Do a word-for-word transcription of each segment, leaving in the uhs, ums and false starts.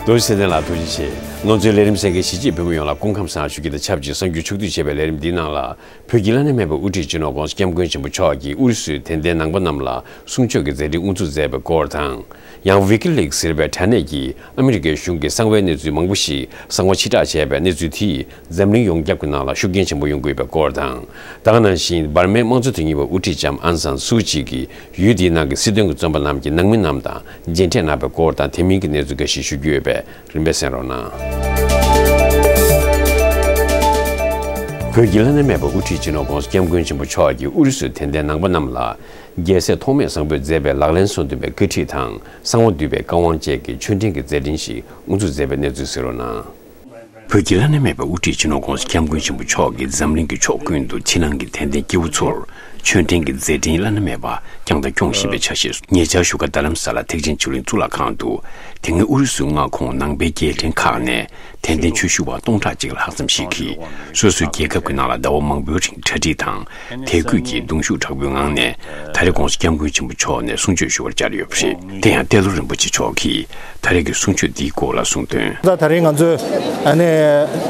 རྡོ་རྗེ་ཚེ་བརྟན་ལགས་ཐུགས་རྗེ་ཆེ། ང་ཚོའི་ལས་རིམ་གསན་མཁན་གཞིས་བྱེས་བོད་མི་ཡོངས་ལ་སྐུ་ཁམས་བཟང་ཞུ་རྒྱུ་དང་ཆབས་ཅིག་གསར་འགྱུར་ཕྱོགས་བསྡུས་བྱས་པའི་ལས་རིམ་འདིའི་ནང་ལ། བོད་ཀྱི་བླ་ན་མེད་པའི་དབུ་ཁྲིད་སྤྱི་ནོར་༸གོང་ས་༸སྐྱབས་མགོན་ཆེན་པོ་མཆོག་གིས་ཨུ་རུ་སུའི་དད་ལྡན་ནང་པ་རྣམས་ལ་གསུང་ཆོས་ཀྱི་མཛད་འཕྲིན་དབུ་འཛུགས་མཛད་པའི་སྐོར་དང་། ཡང་Wikileaks་ཟེར་བའི་དྲ་གནས་ཀྱིས་ཨ་མི་རི་ཀའི་གཞུང་གི་གསང་བའི་གནས་ཚུལ་མང་པོ་ཞིག་གསང་བ་ཕྱིར་བསྒྲགས་བྱས་པའི་གནས་ཚུལ་དེས་འཛམ་གླིང་ཡོངས་ཁྱབ་ཀྱི་ནང་ལ་ཤུགས་རྐྱེན་ཆེན་པོ་ཡོང་གི་ཡོད་པའི་སྐོར་དང་། ད་ག་ནང་བཞིན་འབར་མའི་དམངས་གཙོ་དོན་གཉེར་བའི་དབུ་ཁྲིད་ལྕམ་ཨང་སན་སུའུ་ཅི་གིས་ཡུལ་དེའི་ནང་གི་སྲིད་དོན་གྱི་བཙོན་པ་རྣམས་ཀྱི་ནང་མི་རྣམས་དང་མཇལ་འཕྲད་གནང་བའི་སྐོར་དང་དེ་མིན་གྱི་གནས་ཚུལ་འགའ་ཞིག་ཞུ་རྒྱུ་ཡོད་པས་རིམ་པས་གསན་རོགས་གནང་། བོད་ཀྱི་བླ་ན་མེད་པའི་དབུ་ཁྲིད་སྤྱི་ནོར་༸གོང་ས་༸སྐྱབས་མགོན་ཆེན་པོ་མཆོག་གིས་ཨུ་རུ་སུའི་དད་ལྡན་ནང་པ་རྣམས་ལ་རྒྱལ་སྲས་ཐོགས་མེད་བཟང་པོས་མཛད་པའི་ལག་ལེན་སོ་བདུན་པའི་བཀའ་ཁྲིད་དང་གསང་བ་འདུས་པའི་བཀའ་དབང་བཅས་ཀྱི་ཆོས་འབྲེལ་གྱི་མཛད་འཕྲིན་ཞིག་དབུ་འཛུགས་མཛད་པའི་གནས་ཚུལ་གཟིགས་རོགས་གནང་། བོད་ཀྱི་བླ་ན་མེད་པའི་དབུ་ཁྲིད་སྤྱི་ནོར་༸གོང་ས་༸སྐྱབས་མགོན་ཆེན་པོ་མཆོག་གིས་འཛམ་གླིང་གི་ཕྱོགས་ཀུན་ཏུ་ཕྱི་ནང་གི་དད་ལྡན་སྐྱེ་བོ་ཚོར་ཆོས་འབྲེལ་གྱི་མཛད་འཕྲིན་བླ་ན་མེད་པ་བསྐྱངས་དང་སྐྱོང་བཞིན་པའི་ཆ་ཤས་སུ། ཉེ་ཆར་བཞུགས་སྒར་རྡ་རམ་ས་ལ་ཐེག་ཆེན་ཆོས་གླིང་གཙུག་ལག་ཁང་དུ། དེ་སྔའི་ཨུ་རུ་སུའི་མངའ་ཁོངས་ནང་པའི་རྒྱལ་ཕྲན་ཁག་ནས་དད་ལྡན་ཆོས་ཞུ་བ་སྟོང་ཕྲག་གཅིག་ལྷག་ཙམ་ཞིག་གིས་སོ་སོའི་རྒྱལ་ཁབ་ཀྱི་ནང་ལ་ཟླ་བ་མང་པོའི་རིང་གྲ་སྒྲིག་དང་དད་གུས་ཀྱི་གདུང་ཤུགས་དྲག་པོའི་ངང་ནས་ད་རེས་༸གོང་ས་༸སྐྱབས་མགོན་ཆེན་པོ་མཆོག་ནས་གསུང་ཆོས་ཞུ་བར་བཅར་ཡོད་པ་རེད། དེ་ཡང་ཏེ་ལོ་རིན་པོ་ཆེ་མཆོག་གིས་ད་རེས་ཀྱི་གསུང་ཆོས་འདིའི་སྐོར་ལ་གསུངས་དོན། ད་ད་རེས་ང་ཚོས་ཨ་ནི་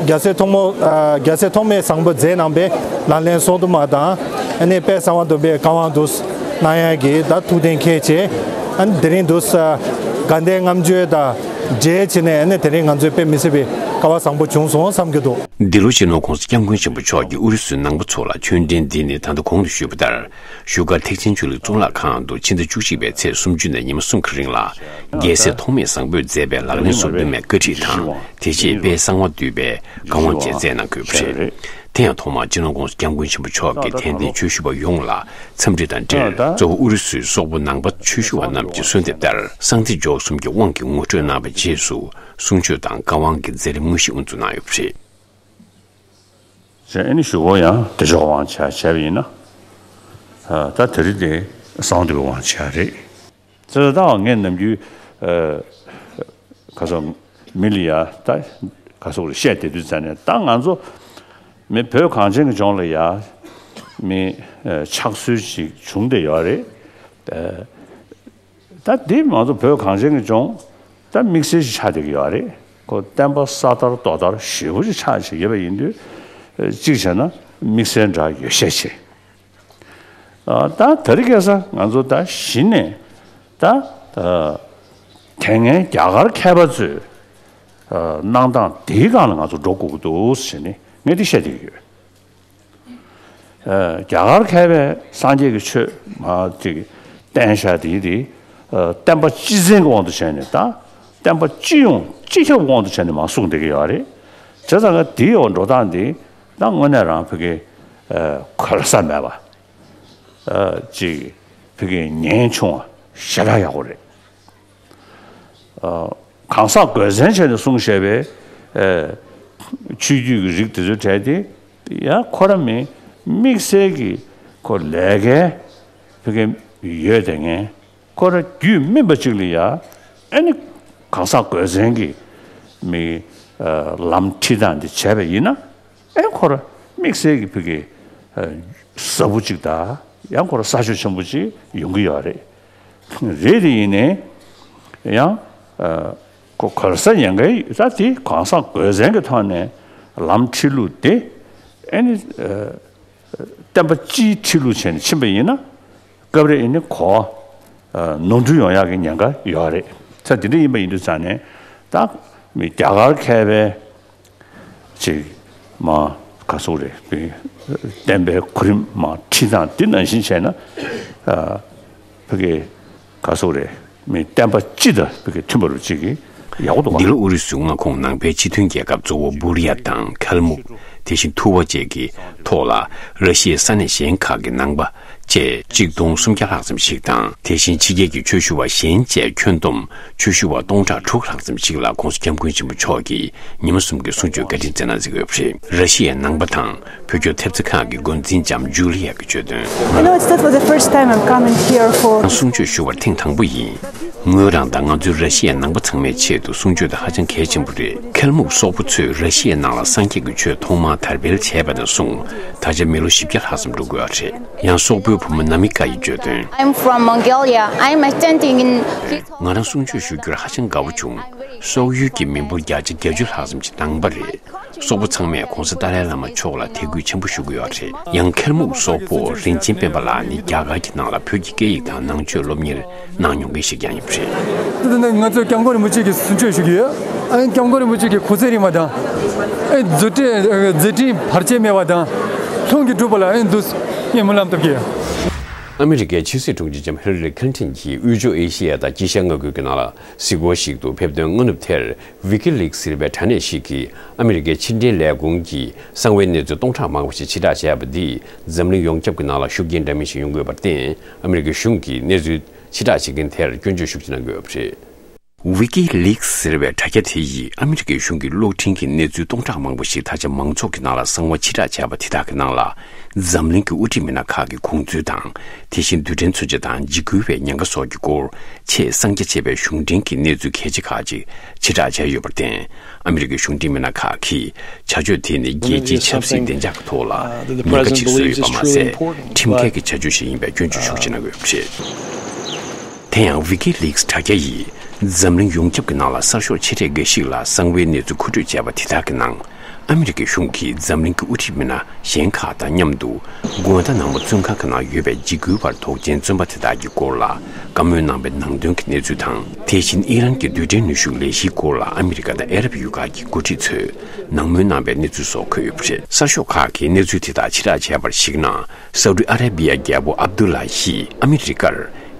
རྒྱལ་སྲས་ཐོགས་མོ་ཨ་རྒྱལ་སྲས་ཐོགས་མེད་བཟང་པོས་མཛད་གནང་པའི་ལག་ལེན་སོ་བདུན་མ་དང་ཨ་ནི་དཔལ་གསང་བ་འདུས་པའི་བཀའ་དབང་དུ་གནང་ཡག་གི་ད་ཐུགས་གཏན་འཁེལ་བྱས། ཨ་ནི་དེ་རིང་དུ་དགའ་ལྡན་ལྔ་མཆོད་དང་མཇལ་བྱས་ནས་ཨ་ནི་དེ་རིང་ང་ཚོའི་དཔེ་མི་སྲིད་པའི་སྐལ་བ་བཟང་པོ་བྱུང་སོང་བསམ་གྱི་འདུག་འདི་ལོ་སྤྱི་ནོར་༸གོང་ས་༸སྐྱབས་མགོན་ཆེན་པོ་མཆོག་གིས་ཨུ་རུ་སུའི་ནང་པ་ཚོ་ལ་ཆོས་འབྲེལ་འདི་ནི་ད་ལྟ་གོང་དུ་ཞུས་པ་ལྟར། བཞུགས་སྒར་ཐེག་ཆེན་ཆོས་གླིང་གཙུག་ལག་ཁང་དུ་ཕྱི་ཟླ་བཅུ་གཅིག་པའི་ཚེས་སུམ་ཅུ་ནས་ཉི་མ་གསུམ་གྱི་རིང་ལ། རྒྱལ་སྲས་ཐོགས་མེད་བཟང་པོས་མཛད་པའི་ལག་ལེན་སོ་བདུན་མའི་བཀའ་ཁྲིད་དང་། དེ་རྗེས་དཔལ་གསང་བ་འདུས་པའི་བཀའ་དབང་བཅས་མཛད་གནང་དགོས་པ་རེད། དེ་ཡང་ཐོག་མར་སྤྱི་ནོར་༸གོང་ས་༸སྐྱབས་མགོན་ཆེན་པོ་མཆོག་གིས་དད་ལྡན་ཆོས་ཞུ་བ་ཡོངས་ལ་འཚམས་འདྲི་དང་འབྲེལ། གཙོ་བོ་ཨུ་རུ་སུའི་སོག་པོ་ནང་པ་ཆོས་ཞུ་བ་རྣམས་ཀྱི་གསོལ་འདེབས་ལྟར་གསང་ཐིག་འཇོག་གསུམ་གྱི་དབང་གི་ངོ་སྤྲོད་གནང་བའི་རྗེས་སུ། གསུང་ཆོས་དང་བཀའ་དབང་གི་མཛད་རིམ་དངོས་གཞི་དབུ་འཛུགས་གནང་ཡོད་པ་རེད། ཅེས་ཨ་ནི་གཞུག་གུ་ཡང་བདེ་མཆོག་དབང་བྱས་བྱས་པ་ཡིན་ན། ཨ་ད་དེ་རིང་དེ་གསང་འདུས་པའི་དབང་བྱས་རེད། ཚེ་ད་ལྟ་ངས་ནམ་རྒྱུན་ཨ་ག་ཚོད་མི་ལ་ཡ་ད་ག་ཚོད་རེ་བཤད་བསྡད་དུས་ཙང་ནས་ད་ང་ཚོ་མི་བོད་གངས་ཅན་གྱི་ལྗོངས་ལ་ཡ་མི་ཨ་ཆགས་སྲོལ་ཅིག་བྱུང་བསྡད་ཡོད་རེད། ཨ། ད་འདི་ང་ཚོ་བོད་གངས་ཅན་གྱི་ལྗོངས་ད་དམིགས་བསལ་ཞིག་ཆགས་བསྡད་ཀྱི་ཡོད་རེད། ཁོ་བསྟན་པ་ས་དར་རྡོ་དར་ཞེ་པོ་ཅིག་ཆགས་བཞིན་ཡོད་པ་ཡིན་དུས། གཅིག་བྱས་ན་དམིགས་བསལ་འདྲ་ཡོད་ཤས་ཆེ། ཨ་ད་དེ་རིང་ཁ་སང་ང་ཚོ་ད་གཞི་ནས་ད་ཨ་དེ་སྔའི་རྒྱ་གར་མཁས་པ་ཚོས་ཨ་གནང་སྟངས་དེའི་སྒང་ལ་ང་ཚོ་འགྲོ་དགོས་ཀྱི་འདུག་ཟེར་ནས་ངས་འདི་བཤད་བསྡད་ཀྱི་ཡོད། ཨ་རྒྱ་གར་མཁས་པས་སངས་རྒྱས་ཀྱི་ཆོས་མ་ཅིག་བསྟན་བཞག་དེ་དེ་ཨ་བསྟན་པ་སྤྱི་བཙན་གྱི་དབང་དུ་བྱས་ནས་ད་བསྟན་པ་སྤྱི་ཡོངས་སྤྱི་ཁྱབ་དབང་དུ་བྱས་ནས་མར་གསུངས་བསྡད་ཀྱི་ཡོད་རེད། བྱས་ཙང་ང་དེའི་འོག་འགྲོ་སྟངས་དེ་ད་དངོས་གནས་རང་ཕ་གི་ཨ་གོལ་ས་མེད་པ་ཨ་ཅིག་ཕ་གི་ཉེན་ཆུང་བ་ཞེ་དྲག་ཡག་པོ་རེད། ཨ་གང་ཟག་དགོས་མཚན་བྱས་ནས་གསུངས་བཞག་པའི་ཨ་ཆོས་བརྒྱུད་ཀྱི་རིགས་དེ་ཚོའི་གྲས་དེ་ཡང་ཁོ་ར་མི་དམིགས་བསལ་གྱི་ཁོ་ལས་ཀའི་ཕ་གི་ཡོད་དེ་ངས་ཁོ་ར་རྒྱུད་སྨིན་པ་ཅིག་ལ་ཡ་ཨ་ནི་གང་ཟག་དགོས་མཚན་གྱི་མི་ཨ་ལམ་ཁྲིད་སྟངས་འདི་བྱས་པ་ཡིན་ན། ཨེ་ཁོ་ར་དམིགས་བསལ་གྱི་ཕ་གི་ཨ་ཟབ་པོ་ཅིག་དང་ཡང་ཁོ་ར་ས་ཕྱོགས་ཆེན་པོ་ཅིག་ཡོང་གི་ཡོད་རེད། རེད་དེ་ཡིན་ནའི་ཡང་ཨ་ཁོ་གོལ་ས་ཉེན་ཁ་ད་དེ་གང་ཟག་དགོས་མཚན་གྱི་ཐོག་ནས་ལམ་ཁྲིད་ལུགས་དེ་ཨེ་ནི་ཨ་བསྟན་པ་སྤྱིའི་ཁྲིད་ལུགས་བྱས་ནས་ཕྱིན་པ་ཡིན་ན། སྐབས་རེ་ཨེ་ནི་གོ་ཨ་ནོར་འཁྲུལ་ཡོང་ཡག་གི་ཉེན་ཁ་ཡོད་རེད། ཚ་དེ་འདྲ་ཡིན་པ་ཡིན་དུས་ཙང་ནས་ད་མི་རྒྱ་གར་མཁས་པའི་ཅིག་མ་ག་ཚོད་རེད་བསྟན་པའི་གོ་རིམ་མ་ཁྲིད་སྟངས་འདི་ནང་བཞིན་བྱས་ན་ཨ་ཕ་གི་ག་ཚོད་རེད་མི་བསྟན་པ་སྤྱི་དང་ཕ་གི་མཐུན་པ་རུ་ཅིག་གི་ཡག་པོ་འདུག་ག་འདི་ལོ་ཨུ་རུ་སུའི་མངའ་ཁོངས་ནང་པའི་སྤྱི་མཐུན་རྒྱལ་ཁབ་གཙོ་བོ་བུ་རི་ཡ་དང་ཁལ་མུག་དེ་བཞིན་ཐུ་བ་བཅས་ཀྱི་ཐོག་ལ་ར་ཤི་ཡའི་ས་གནས་གཞན་ཁག་གི་ནང་པ་བཅས་གཅིག་སྟོང་སུམ་བརྒྱ་ལྷག་ཙམ་ཞིག་དང་། དེ་བཞིན་ཕྱི་རྒྱལ་གྱི་ཆོས་ཞུ་བ་གཞན་བཅས་ཁྱོན་བསྡོམས་ཆོས་ཞུ་བ་སྟོང་ཕྲག་དྲུག་ལྷག་ཙམ་ཞིག་ལ་༸གོང་ས་༸སྐྱབས་མགོན་ཆེན་པོ་མཆོག་གིས་ཉི་མ་གསུམ་གྱི་གསུང་ཆོས་བཀའ་དྲིན་བསྩལ་གནང་མཛད་ཡོད་པ་རེད། ར་ཤི་ཡའི་ནང་པ་དང་བོད་སྐྱོར་ཐེབས་རྩ་ཁང་གི་འགོ་འཛིན་ལྕམ་ཇུ་ལི་ཡ་གིས་བརྗོད་དོན། You know, it's, that was the first time I'm coming here for གསུང་ཆོས་ཞུ་བར་ཐེངས་དང་པོ་ཡིན། ངོས་རང་དང་ང་ཚོའི་ར་ཤི་ཡའི་ནང་པ་ཚང་མའི་ཆེད་དུ་གསུང་ཆོས་དེ་ཧ་ཅང་གལ་ཆེན་པོ་རེད། ཁལ་མུག་སོག་པོ་ཚོས་ར་ཤི་ཡའི་ནང་ལ་སངས་རྒྱས་ཀྱི་ཆོས་ཐོག་མར་དར་སྤེལ་བྱས་པ་ནས་བཟུང་ད་ཆ་མི་ལོ་བཞི་བརྒྱ་ལྷག་ཙམ་འགྲོ་གི་ཡོད་རེད། ཡང་སོག་པོའི་བུ་མོ་ན་མི་ཀ་ཡིས་བརྗོད་དོན། I'm from Mongolia. I'm attending in his ང་རང་གསུང་ཆོས་ཞུ་རྒྱུར་ཧ་ཅང་དགའ་བོ་བྱུང་། སོག་ཡུལ་གྱི་མི་འབོར་བརྒྱ་ཆ་བརྒྱད་ཅུ་ལྷག་ཙམ་ཞིག་བཏང་པ་རེད། སོག་པོ་ཚང་མས་༸གོང་ས་ཏཱ་ལའི་བླ་མ་མཆོག་ལ་དད་གུས་ཆེན་པོ་ཞུ་གི་ཡོད་རེད། ཡང་མཁན་རྨོག་སོག་པོ་རིན་ཆེན་སྤེན་པ་ལགས་ནི་རྒྱ་གར་གྱི་ནང་ལ་བོད་ཀྱི་སྐད་ཡིག་དང་ནང་ཆོས་སློབ་གཉེར་གནང་མྱོང་མཁན་ཞིག་ཀྱང་ཡིན་པ་རེད། དེ་ནི་ང་ཚོས་སྐྱབས་མགོན་རིན་པོ་ཆེ་གི་གསུང་ཆོས་ཞུ་གི་ཡོད། ཨ་ནི་སྐྱབས་མགོན་རིན་པོ་ཆེ་གི་གོ་མཚོན་རིག་མ་དང་། ཨ་ནི་མཛད་འཕྲིན་མཛད་འཕྲིན་བར་ཆད་མེད་པ་དང་། ལྷུན་གྱིས་གྲུབ་པ་ལ་ཨ་ནི་འདུག་སེ་སྨོན་ལམ་བཏབ་ཀྱི་ཡོད། ཨ་མི་རི་ཀའི་ཕྱི་སྲིད་དྲུང་ཆེ་ལྕམ་ཧི་ལ་རི་ཁི་ལིན་ཊོན་གྱིས་དབུས་ཕྱོགས་ཨེ་ཤེ་ཡ་དང་དཀྱིལ་ཤར་མངའ་ཁུལ་གྱི་ནང་ལ་གཟིགས་སྐོར་ཞིག་ཏུ་ཕེབས་དོན་སྔ་ནུབ་དེར་ཝི་ཀི་ལིག་ཟེར་བའི་དྲ་གནས་ཤིག་གིས་ཨ་མི་རི་ཀའི་ཕྱི་འབྲེལ་ལས་ཁུངས་ཀྱི་གསང་བའི་གནས་ཚུལ་སྟོང་ཕྲག་མང་པོ་ཞིག་ཕྱིར་བསྒྲགས་བྱས་པ་འདིས་འཛམ་གླིང་ཡོངས་ཁྱབ་ཀྱི་ནང་ལ་ཤུགས་རྐྱེན་འདྲ་མིན་ཞིག་ཡོང་གི་ཡོད་པར་བརྟེན། ཨ་མི་རི་ཀའི་གཞུང་གིས་གནས་ཚུལ་ཕྱིར་བསྒྲགས་བྱེད་མཁན་དེར་སྐྱོན་བརྗོད་ཤུགས་ཆེ་གནང་གི་ཡོད་པ་རེད། ཝི་ཀི་ལིག་ཟེར་བའི་དྲ་རྒྱ་དེ་ཡིས་ཨ་མི་རི་ཀའི་གཞུང་གི་གློག་འཕྲིན་གྱི་གནས་ཚུལ་སྟོང་ཕྲག་མང་པོ་ཞིག་ད་ཆ་མང་ཚོགས་ཀྱི་ནང་ལ་གསང་བ་ཕྱིར་བསྒྲགས་བྱས་པ་དེ་དག་གི་ནང་ལ། འཛམ་གླིང་གི་དབུ་ཁྲིད་མི་སྣ་ཁག་གི་དགོངས་ཚུལ་དང་། དེ་བཞིན་རྡུལ་ཕྲན་མཚོན་ཆ་དང་འཇིགས་སྐུལ་བའི་ཉེན་ཁ་སོགས་ཀྱི་སྐོར་ཆེས་གསང་རྒྱ་ཆེ་བའི་གཞུང་འབྲེལ་གྱི་གནས་ཚུལ་གལ་ཆེ་ཁག་ཅིག་ཕྱིར་བསྒྲགས་བྱས་ཡོད་པར་བརྟེན། ཨ་མི་རི་ཀའི་གཞུང་འབྲེལ་མི་སྣ་ཁག་གིས་བྱ་སྤྱོད་དེ་ནི་རྒྱལ་སྤྱིའི་ཆབ་སྲིད་བདེ་འཇགས་ཀྱི་ཐོག་ལ་ཉེན་ཁ་ཅིག་བཟོས་ཡོད་པ་མ་ཟད། ཁྲིམས་འགལ་གྱི་བྱ་སྤྱོད་ཞིག་ཡིན་པའི་སྐྱོན་བརྗོད་ཤུགས་ཆེ་གནང་ཡོད་པ་རེད། དེ་ཡང་ཝི་ཀི་ལིག་དྲ་རྒྱ་ཡིས་འཛམ་གླིང་ཡོངས་ཁྱབ་ཀྱི་ནང་ལ་གསར་ཤོག་ཆེ་གྲས་འགའ་ཞིག་ལ་གསང་བའི་གནས་ཚུལ་མཁོ་སྤྲོད་བྱས་པ་དེ་དག་གི་ནང་། ཨ་མི་རི་ཀའི་གཞུང་གིས་འཛམ་གླིང་གི་དབུ་ཁྲིད་མི་སྣ་གཞན་ཁག་དང་མཉམ་དུ་གུའན་ཏ་ནང་མོ་བཙོན་ཁང་གི་ནང་ཡོད་པའི་འཇིགས་སྐུལ་བར་དོགས་ཅན་བཙོན་པ་དེ་དག་གི་སྐོར་ལ་བཀའ་མོལ་གནང་བའི་ནང་དོན་གྱི་གནས་ཚུལ་དང་། དེ་བཞིན་ཨི་རན་གྱི་རྡུལ་ཕྲན་ནུས་ཤུགས་ལས་གཞིའི་སྐོར་ལ་ཨ་མི་རི་ཀ་དང་ཨ་རབ་ཡུལ་ཁག་གི་འགོ་ཁྲིད་ཚོས་ནང་མོལ་གནང་བའི་གནས་ཚུལ་སོགས་འཁོད་ཡོད་པ་རེད། གསར་ཤོག་ཁག་གིས་གནས་ཚུལ་དེ་དག་ཕྱིར་བསྒྲགས་བྱས་པར་གཞིགས་ན། སའུ་ཏི་ཨ་ར་བི་ཡ་རྒྱལ་པོ་ཨབ་དུ་ལ་ཞིས་ཨ་མི་རི་ཀར་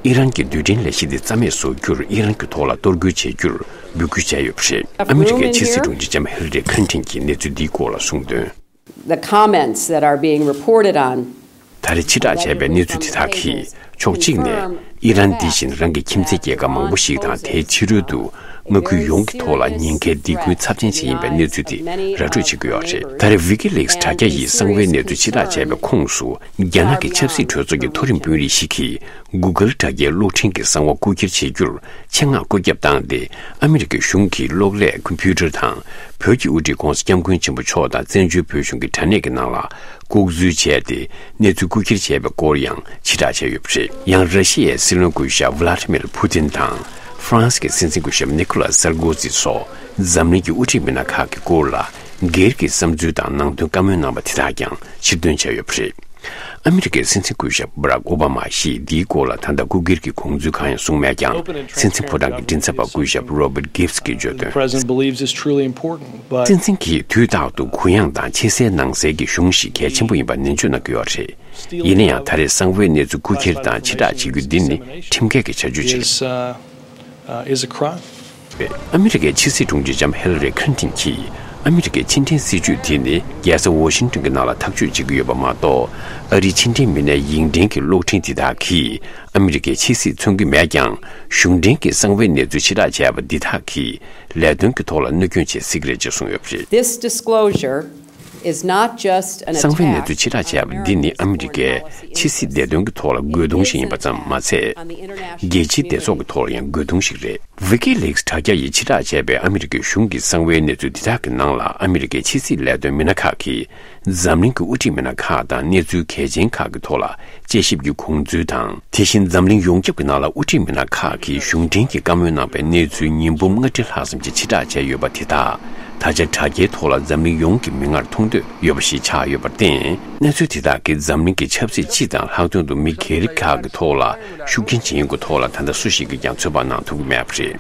ཨི་རན་གྱི་རྡུལ་ཕྲན་ལས་གཞི་དེ་རྩ་མེད་བཟོ་རྒྱུར་ཨི་རན་གྱི་ཐོག་ལ་གཏོར་རྒོལ་བྱེད་རྒྱུར་འབོད་སྐུལ་བྱས་ཡོད་པ་རེད། ཨ་མི་རི་ཀའི་ཕྱི་སྲིད་དྲུང་ཆེ་ལྕམ་ཧི་ལ་རི་ཁི་ལིན་ཊོན་གྱིས་གནས་ཚུལ་འདིའི་སྐོར་ལ་གསུངས་དོན། The comments that are being reported on ད་རེས་ཕྱིར་བསྒྲགས་བྱས་པའི་གནས་ཚུལ་དེ་དག་གིས་ཕྱོགས་གཅིག་ནས་ཨི་རན་འདི་བཞིན་རང་གི་ཁྱིམ་མཚེས་རྒྱལ་ཁབ་མང་པོ་ཞིག་དང་དེའི་ཕྱི་རོལ་དུ་མངའ་ཁུལ་ཡོངས་ཀྱི་ཐོག་ལ་ཉེན་ཁའི་སྡིགས་སྐུལ་ཚབས་ཆེན་ཞིག་ཡིན་པའི་གནས་ཚུལ་དེ་ར་སྤྲོད་བྱེད་ཀྱི་ཡོད་རེད། ད་རེས་ཝི་ཀི་ལིག་དྲ་རྒྱ་ཡིས་གསང་བའི་གནས་ཚུལ་ཕྱིར་བསྒྲགས་བྱས་པའི་ཁོངས་སུ་རྒྱ་ནག་གི་ཆབ་སྲིད་གྲོས་ཚོགས་ཀྱི་མཐོ་རིམ་དཔོན་རིགས་ཤིག་གིས་གུ་གལ་དྲ་རྒྱའི་གློག་འཕྲིན་གྱི་གསང་བ་རྐུ་འཁྱེར་བྱེད་རྒྱུར་ཆེད་མངགས་བཀོད་ཁྱབ་བཏང་སྟེ། ཨ་མི་རི་ཀའི་གཞུང་གིས་གློག་ཀླད་ཀམ་པུ་ཊར་དང་། བོད་ཀྱི་དབུ་ཁྲིད་༸གོང་ས་༸སྐྱབས་མགོན་ཆེན་པོ་མཆོག་དང་བཙན་བྱོལ་བོད་གཞུང་གི་དྲ་གནས་ཀྱི་ནང་ལ་ལྐོག་འཛུལ་བྱས་ཏེ་གནས་ཚུལ་རྐུ་འཁྱེར་བྱས་པའི་སྐོར་ཡང་ཕྱིར་བསྒྲགས་བྱས་ཡོད་པ་རེད། ཡང་ར་ཤི་ཡའི་སྲིད་བློན་སྐུ་ཞབས་ཝ་ལ་ཏི་མིར་ཕུ་ཏིན་དང་ཧྥ་རན་སི་གི་སྲིད་འཛིན་སྐུ་ཞབས་ནི་ཁོ་ལཱས་སར་ཀོ་ཛི་སོགས་འཛམ་གླིང་གི་དབུ་ཁྲིད་མི་སྣ་ཁག་གི་སྐོར་ལ་སྒེར་གྱི་བསམ་ཚུལ་དང་ནང་དོན་བཀའ་མོལ་གནང་པ་དེ་དག་ཀྱང་ཕྱིར་འདོན་བྱས་ཡོད་པ་རེད། ཨ་མི་རི་ཀའི་སྲིད་འཛིན་སྐུ་ཞབས་བྷ་རག་ཨོ་བྷ་མ་ཞིས་འདིའི་སྐོར་ལ་ད་ལྟ་སྐུ་སྒེར་གྱི་དགོངས་ཚུལ་གང་ཡང་གསུངས་མེད་ཀྱང་། སྲིད་འཛིན་ཕོ་བྲང་གི་མགྲིན་ཚབ་པ་སྐུ་ཞབས་Robert Gibbs གྱིས་བརྗོད་དོན། The president believes is truly important, but སྲིད་འཛིན་གྱིས་དུས་རྟག་ཏུ་གུ་ཡངས་དང་ཕྱི་གསལ་ནང་གསལ་གྱི་གཞུང་ཞིག་གལ་ཆེན་པོ་ཡིན་པ་ནན་བརྗོད་གནང་གི་ཡོད་རེད། ཡིན་ན་ཡང་ད་རེས་གསང་བའི་གནས་ཚུལ་རྐུ་འཁྱེར་དང་ཕྱིར་བསྒྲགས་བྱེད་རྒྱུ་འདི་ནི་ཁྲིམས་འགལ་གྱི་བྱ་སྤྱོད་ཅིག་རེད། Is, uh, uh, is a crime. ཨ་མི་རི་ཀའི་ཕྱི་སྲིད་དྲུང་ཆེ་ལྕམ་ཧི་ལ་རི་ཁི་ལིན་ཊོན་གྱིས་ཨ་མི་རི་ཀའི་ཕྱི་འབྲེལ་སྲིད་ཇུས་དེ་ནི་རྒྱལ་ས་ཝ་ཤིང་ཏོན་གྱི་ནང་ལ་ཐག་གཅོད་བྱེད་ཀྱི་ཡོད་པ་མ་གཏོགས། ཨ་རིའི་ཕྱི་འབྲེལ་མི་སྣའི་ཡིག་འཕྲིན་གྱི་གློག་འཕྲིན་དེ་དག་གིས་ཨ་མི་རི་ཀའི་ཕྱི་སྲིད་མཚོན་གྱི་མེད་ཀྱང་། གཞུང་འབྲེལ་གྱི་གསང་བའི་གནས་ཚུལ་ཕྱིར་བསྒྲགས་བྱས་པ་འདི་དག་གིས་ལས་དོན་གྱི་ཐོག་ལ་གནོད་སྐྱོན་བྱེད་སྲིད་ཀྱི་རེད་ཅེས་གསུངས་ཡོད་པ་རེད། This disclosure is not just an attack on America's foreign policy. གསང་བའི་གནས་ཚུལ་ཕྱིར་བསྒྲགས་བྱས་པ་འདི་ནི་ཨ་མི་རི་ཀའི་ཕྱི་སྲིད་བདེ་དོན་གྱི་ཐོག་ལ་རྒོལ་རྡུང་ཞིག་ཡིན་པ་ཙམ་མ་ཟད། རྒྱལ་སྤྱིའི་བདེ་སྲུང་གི་ཐོག་ལ་ཡང་རྒོལ་རྡུང་ཞིག་རེད། ཝི་ཀི་ལིག་དྲ་རྒྱ་ཡིས་ཕྱིར་བསྒྲགས་བྱས་པའི་ཨ་མི་རི་ཀའི་གཞུང་གི་གསང་བའི་གནས་ཚུལ་འདི་དག་གི་ནང་ལ། ཨ་མི་རི་ཀའི་ཕྱི་སྲིད་ལས་དོན་མི་སྣ་ཁག་གིས་འཛམ་གླིང་གི་དབུ་ཁྲིད་མི་སྣ་ཁག་དང་གནས་ཚུལ་གལ་ཆེན་ཁག་གི་ཐོག་ལ་དཔྱད་ཞིབ་ཀྱི་དགོངས་ཚུལ་དང་། དེ་བཞིན་འཛམ་གླིང་ཡོངས་ཁྱབ་ཀྱི་ནང་ལ་དབུ་ཁྲིད་མི་སྣ་ཁག་གིས་གཞུང་འབྲེལ་གྱི་བཀའ་མོལ་གནང་པའི་གནས་ཚུལ་ཉིས་འབུམ་ལྔ་ཁྲི་ལྷག་ཙམ་ཞིག་ཕྱིར་བསྒྲགས་བྱས་ཡོད་པ་དེ་དག་ད་ཆ་དྲ་རྒྱའི་ཐོག་ལ་འཛམ་གླིང་ཡོངས་ཀྱི་མིག་སྔར་མཐོང་འདོད་ཡོད་པ་ཞིག་ཆགས་ཡོད་པར་བརྟེན། གནས་ཚུལ་དེ་དག་གིས་འཛམ་གླིང་གི་ཆབ་སྲིད་སྤྱི་དང་ལྷག་དོན་དུ་མི་སྒེར་ཁག་གི་ཐོག་ལ་ཤུགས་རྐྱེན་ཅན་ཡོང་གི་ཐོག་ལ་ད་ལྟ་སུ་ཞིག་གིས་ཀྱང་ཚོད་དཔག་གནང་ཐུབ་ཀྱི་མེད་པ་རེད།